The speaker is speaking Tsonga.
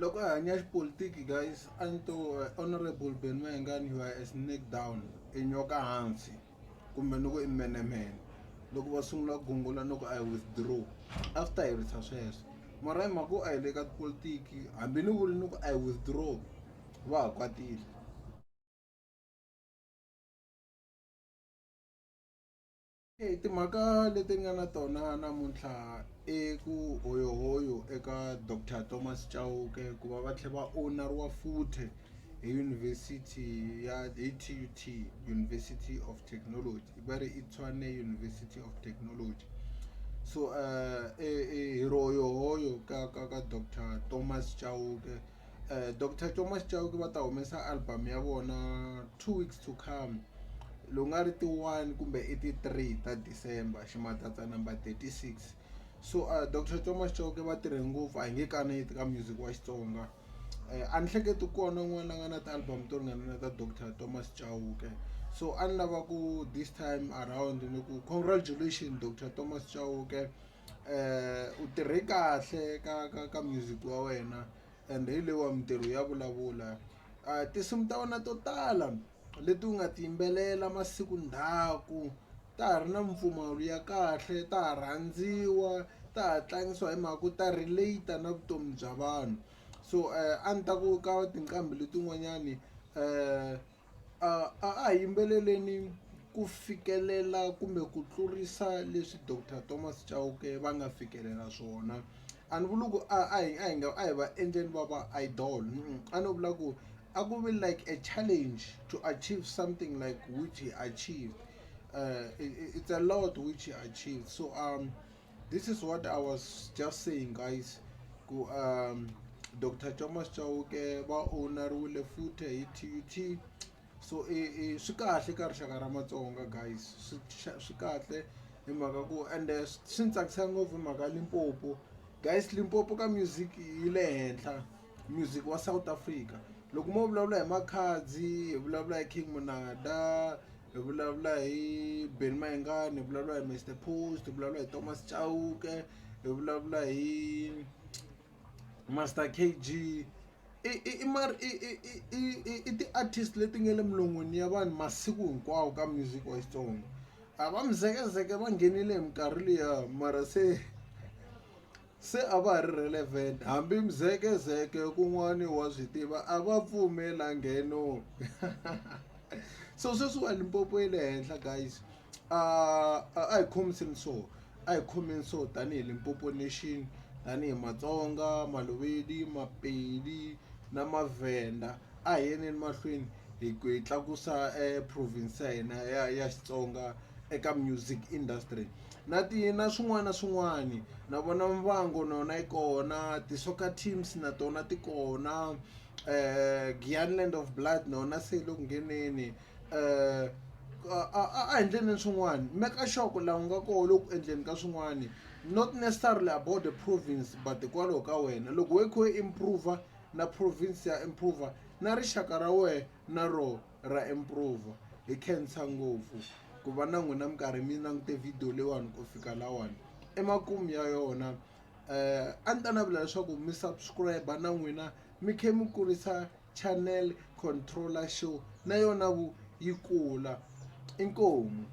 Loko a hanya xipolitiki guys a ni to honorable Benny Mayengani you are a snake down i nyoka hansi kumbe ni ku i menemene loko va sungula ku gungula ni ku I withdraw a swi ta herisa sweswo mara hi mhaka ku a hi le ka tipolitiki hambi ni vuli ni ku I withdraw va ha kwatile. Timhaka leti nga na tona namuntlha i ku hoyohoyo eka doctor Thomas Chauke ku va va tlhela va onariwa futhi hi yunivhesiti ya hi T_U_T University of Technology va ri i Tshwane University of Technology so hi ri hoyohoyo ka ka ka doctor Thomas Chauke. Doctor Thomas Chauke va ta humesa album ya vona 2 weeks to come lowu nga ri ti-1 kumbe i ti-3 ta December ximatsatsa number 36 so Doctor Thomas Chauke va tirhe ngopfu a hi nge kaneti ka music wa Xitsonga a ni hleketi kona un'wana la nga na ti-album to ringana na ta Doctor Thomas Chauke so a ni lava ku this time around ni ku congratulation Doctor Thomas Chauke u tirhe kahle ka ka ka music wa wena and hi leyiwa mintirho ya vulavula tinsimu ta wena to tala leti u nga ti yimbelela masiku ndzhaku ta ha ri na mpfumawulo ya kahle ta ha rhandziwa ta ha tlangisiwa hi mhaka ku ta relate na vutomi bya vanhu so a ni ta ku ka tinqambi letin'wanyani a a hi yimbeleleni ku fikelela kumbe ku tlurisa leswi doctor Thomas Chauke va nga fikelela swona a ni vuli ku a a hi a hi nga a hi va endleni va va idol a no vula ku a ku vi like a challenge to achieve something like which he achieved it's a lot which he achieved so this is what I was just saying guys ku Doctor Thomas Chauke va onariwile futhi hi T_U_T so i swi kahle ka rixaka ra Matsonga guys swi swi kahle hi mhaka ku ende swi ni tsakisa ngopfu hi mhaka Limpopo guys Limpopo ka music yi le henhla music wa South Africa loko mo vulavula hi Makhadzi hi vulavula hi King Monada hi vulavula hi Benny Mayengani hi vulavula hi Mister Post hi vulavula hi Thomas Chauke hi vulavula hi Master K_G i i i i i i i i ti-artist leti nga le milon'wini ya vanhu masiku hinkwawo ka music wa Xitsonga a va Mzekezeke va nghenile hi minkarhi liya mara se se a va ha ri relevant hambi Mzekezeke kun'wani wa swi tiva a va pfumela ngheno so sweswiwa Limpopo yi le henhla guys a a hi khomiseni so a hi khomeni so tanihi Limpopo nation tanihi Matsonga Malovedi Mapedi na Mavhenda a hi yeneni mahlweni hi ku hi tlakusa province ya hina ya ya Xitsonga eka music industry na ti na swin'wana na swin'wani na vona Muvhango na yona yi kona ti-soccer teams na tona ti kona Giyani Land of Blood na yona se yi le ku ngheneni a a hi endleni swin'wana make sure ku laha u nga kona u le ku endleni ka swin'wani not necessarily about the province but hikwalaho ka wena loko we kha u improve na province ya improve na rixaka ra wena na roho ra improve hi khensa ngopfu ku va na n'wina mi karhi mi langute video leyiwani ku fika lawani emakumu ya yona a ni ta navela leswaku mi subscribe na n'wina mi khe mi kurisa channel controller show na yona vu yi kula inkomu.